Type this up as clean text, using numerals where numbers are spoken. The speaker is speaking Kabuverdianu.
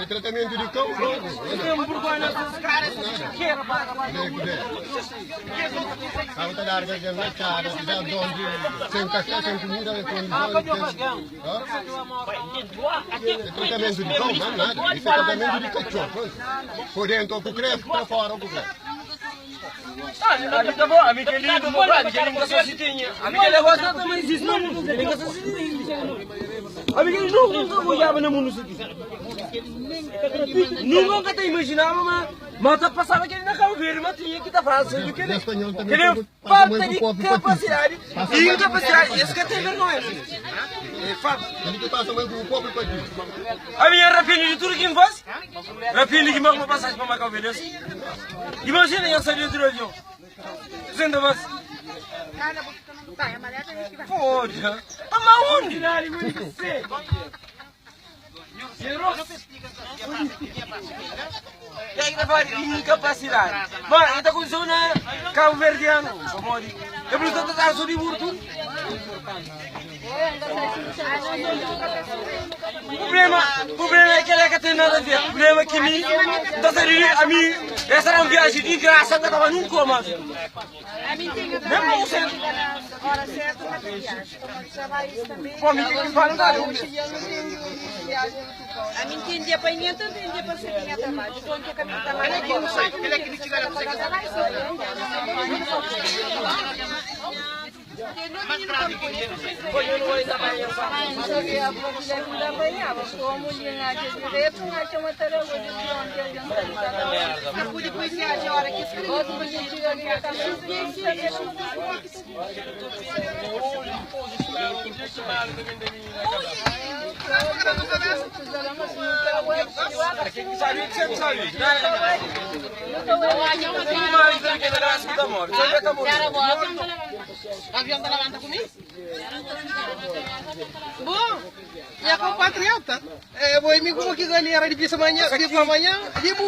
Tratamento de cão, logo. Estava a larga de na cara, já donde sem café, sem comida, condições. É tratamento de cão, não nada. Isso é tratamento de cachorro. Por dentro o cresce, para fora o cresce. Nunca te imaginava, mas mas tá passava aquele na Cabo Verde, mas tinha que tá fazendo que ele ele falta de capacidade, incapacidade, esse que tem vergonha. É falta. Ele que passa mais com o pobre partido. A minha rapina de tudo que me faz, rapina que marca uma passagem para Macau Verde. Imagina eu sair dentro do avião. Senta mas. Foda. Mas onde? É que tá falando incapacidade. Mas ele tá com zona cabo-verdiano. Eu preciso tratar só de burto. O problema, o problema é que ela que tem nada a ver. O problema é que mim, tá saindo a mim, essa era uma viagem de graça que eu tava num coma. Mesmo você. Hora certa na viagem. Pô, me tem que falar, não A mim tem dia para ir, então tem dia para ser minha trabalho. Então que caminho trabalho. Ele aqui não sai, ele aqui não chega Avião tá levanta comigo? Bom, minha compatriota, é, vou me como que galera de pisa manhã, pisa manhã, de bu.